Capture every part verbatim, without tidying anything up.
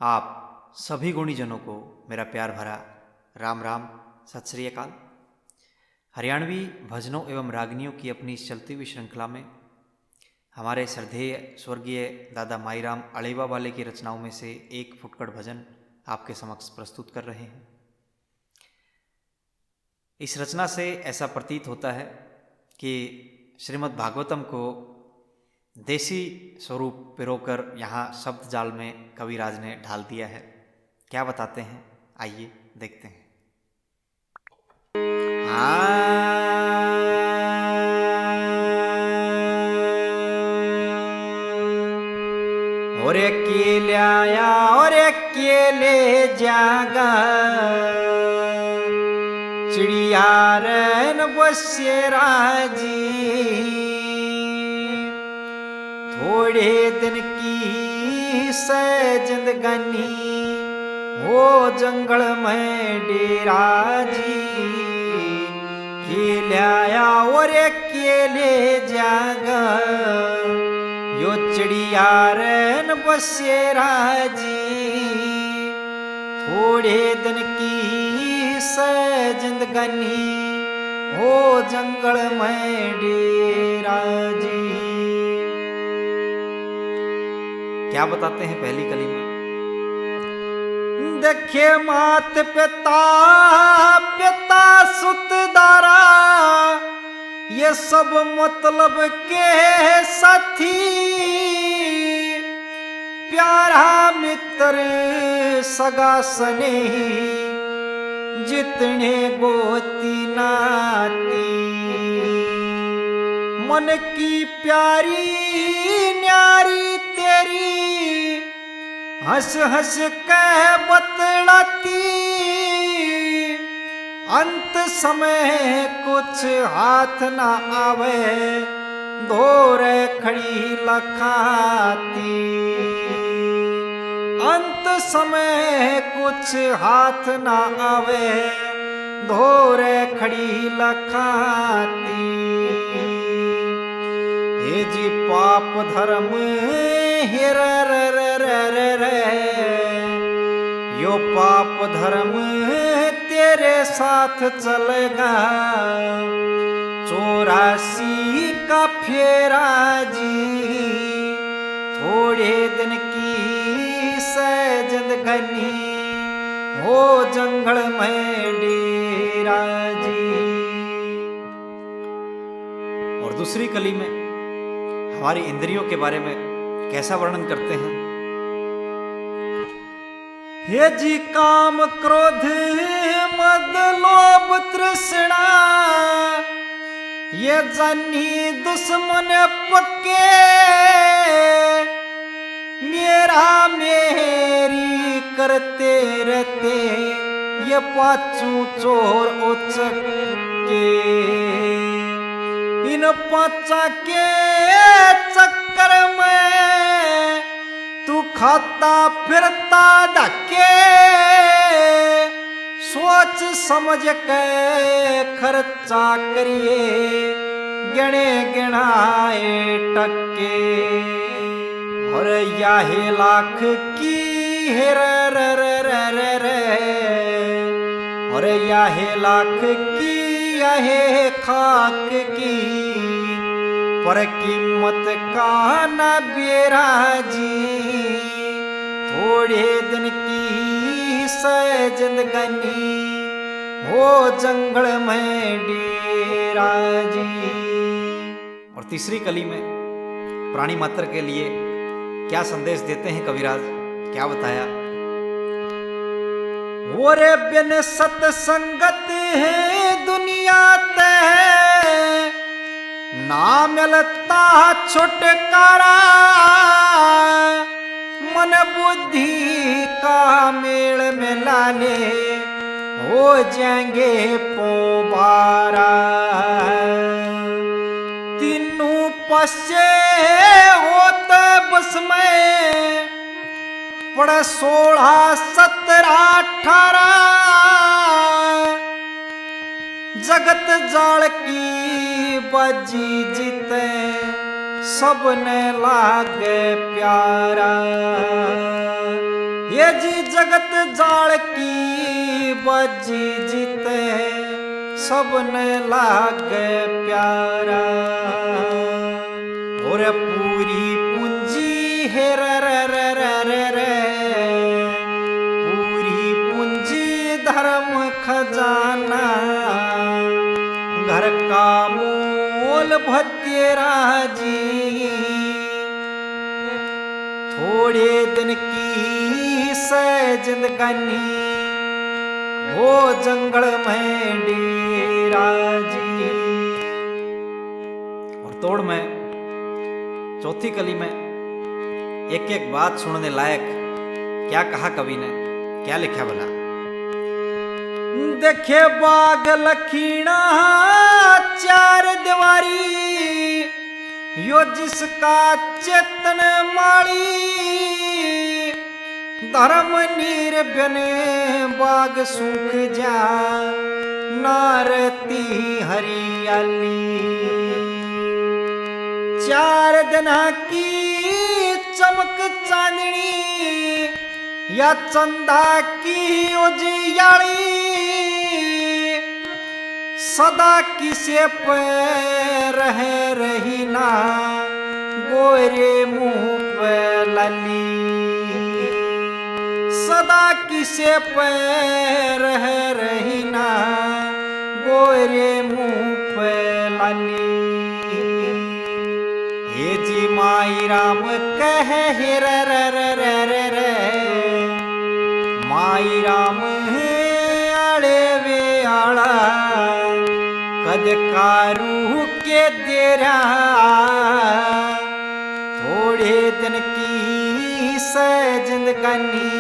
आप सभी गुणीजनों को मेरा प्यार भरा राम राम, सत श्री अकाल। हरियाणवी भजनों एवं रागनियों की अपनी इस चलती हुई श्रृंखला में हमारे श्रद्धेय स्वर्गीय दादा माईराम अळेवा वाले की रचनाओं में से एक फुटकड़ भजन आपके समक्ष प्रस्तुत कर रहे हैं। इस रचना से ऐसा प्रतीत होता है कि श्रीमद् भागवतम को देसी स्वरूप पिरोकर यहाँ शब्द जाल में कविराज ने ढाल दिया है। क्या बताते हैं, आइए देखते हैं। हाँ। और के ल्याया और के ले जागा, चिड़िया रैन बसेरा जी। थोड़े दिन की सै जिंदगानी, हो जंगल में डेरा जी। के ल्याया और के ले जागा, यो चिड़िया रैन बसेरा जी। थोड़े दिन की सै जिंदगानी, हो जंगल में डेरा जी। क्या बताते हैं पहली कली में? देखे मात पिता, पिता सुत दारा, ये सब मतलब के साथी। प्यारा मित्र सगा स्नेही, जितने गोती नाती। मन की प्यारी न्यारी तेरी, हंस हंस कह बतलाती। अंत समय कुछ हाथ ना आवे, धोरे खड़ी लखाती। अंत समय कुछ हाथ ना आवे, धोरे खड़ी लखाती। हे जी पाप धर्म, हे रे रे रे रे रे रे। यो पाप धर्म तेरे साथ चलेगा, चौरासी का फेरा जी। थोड़े दिन की सै जिंदगानी, हो जंगल में डेरा जी। और दूसरी कली में हमारी इंद्रियों के बारे में कैसा वर्णन करते हैं? हे जी काम क्रोध मद लोभ तृष्णा, ये जानी दुश्मन पक्के। मेरा मेरी करते रहते ये पाछू चोर उचके। इन पांचा के चक्कर में तू खाता फिरता धक्के। सोच समझ के खर्चा करिए, गिणे गिणाए टक्के। और याहे लाख की हे रे रे रे रे रे रे। और याहे लाख की, याहे खाक की, पर कीमत का ना बेरा जी। थोड़े दिन की सै जिंदगानी, हो जंगल में डेरा जी। और तीसरी कली में प्राणी मात्र के लिए क्या संदेश देते हैं कविराज, क्या बताया? ओरे बिन सतसंगत है दुनिया ते, ना मिलता छुटकारा। मन बुद्धि का मेल मिला ले, हो जाएंगे पोबारा। तीनों पासे होते बस में, पड़े सोलह, सत्रह, अठारह। जगत जाल की बाजी जीते, सबने लागे प्यारा। जी जगत जाल की बाजी जीते सबने लागे प्यारा। और पूरी पूंजी है रे रे रे रे रे रे, पूरी पूंजी धर्म खजाना, घर का मोल भत्तेरा जी। थोड़े दिन की सै जिंदगानी, हो जंगल में डेरा जी। और तोड़ में चौथी कली में एक एक बात सुनने लायक क्या कहा कवि ने, क्या लिखा भला? देखे बाग लखीणा चार दीवारी, यो जिसका चेतन माली, धर्म नीर बिन बाग सूख जा, ना रहती हरियाली। चार दिन की चमक चांदनी, या चंदा की उजियाली, सदा किसे पे रह रही ना, गोरे मुंह पे लाली। सदा किसे पे रह रही ना, गोरे मुंह पे लाली। हे जी माई राम कह हे रे रे रे रे रे रे। माई राम हे आले वे आला, कद कारू के देरा। थोड़े दिन की सै जिंदगानी,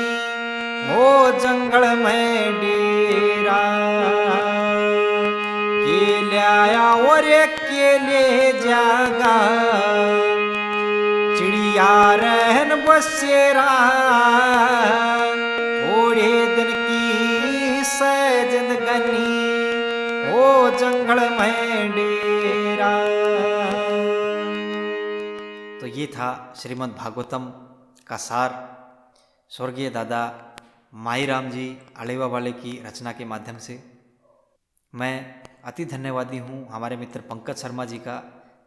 हो जंगल में डेरा। के ल्याया और के ले जागा, चिड़िया रहन बसेरा। थोड़े दिन की सै जिंदगानी, हो जंगल में डेरा। तो ये था श्रीमद् भागवतम का सार स्वर्गीय दादा माई राम जी अलेवा वाले की रचना के माध्यम से। मैं अति धन्यवादी हूँ हमारे मित्र पंकज शर्मा जी का,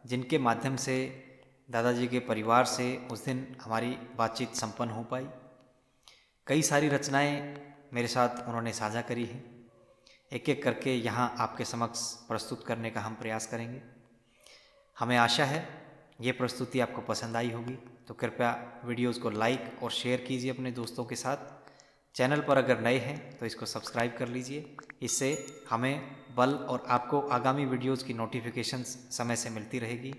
जिनके माध्यम से दादाजी के परिवार से उस दिन हमारी बातचीत संपन्न हो पाई। कई सारी रचनाएं मेरे साथ उन्होंने साझा करी हैं। एक एक करके यहाँ आपके समक्ष प्रस्तुत करने का हम प्रयास करेंगे। हमें आशा है ये प्रस्तुति आपको पसंद आई होगी, तो कृपया वीडियोज़ को लाइक और शेयर कीजिए अपने दोस्तों के साथ। चैनल पर अगर नए हैं तो इसको सब्सक्राइब कर लीजिए, इससे हमें बल और आपको आगामी वीडियोज़ की नोटिफिकेशंस समय से मिलती रहेगी।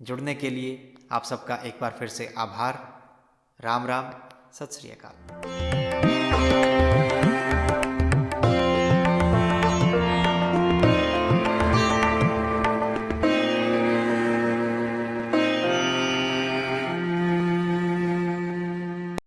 जुड़ने के लिए आप सबका एक बार फिर से आभार। राम राम, सत श्री अकाल।